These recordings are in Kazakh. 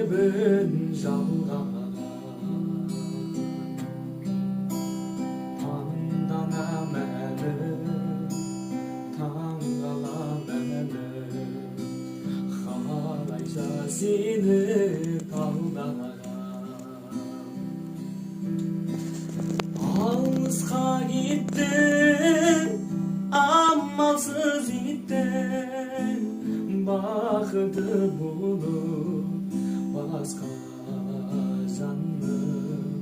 жібін жалғаған. Таңданам әлі, таңғалам әлі, қалайша сені талдаған. Алысқа кеттің, амалсыз еттің, бақытты болып басқа жаным.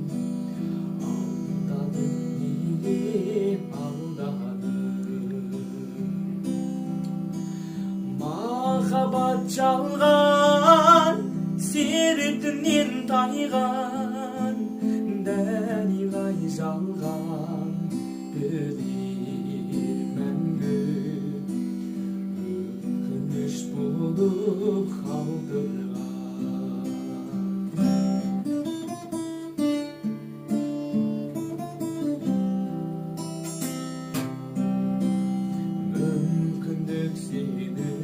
Алдадың, неге алдадың? Махаббат жалған, сертінен тайған, дәниғай жалған бітер мәңгі, өкініш болып қалдырған. Мүмкіндік сенің,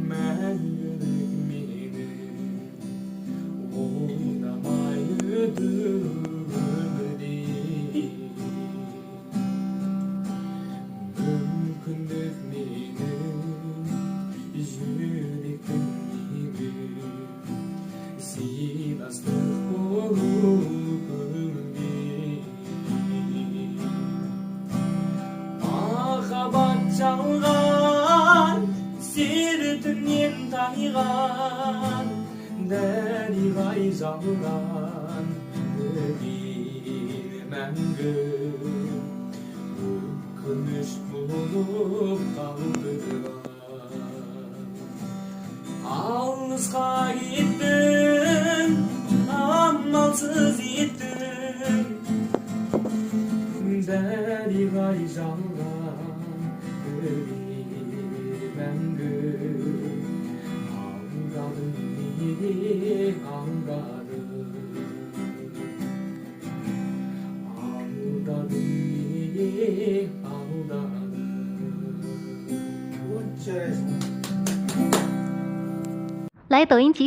мәңгілік менің, ойнамай өту өмірде. Мүмкіндік менің, жүректің емі, сыйластық болу көңілде. Махаббат жалған, сертінен тайған, дәриғай жалған бітер мәңгі, өкініш болып қалдырған. Алысқа кеттің, амалсыз еттің, дәриғай жалған бітер мәңгі. Алдадың, неге алдадың? Алдадың, неге алдадың? Вот жарайсың. 来抖音集。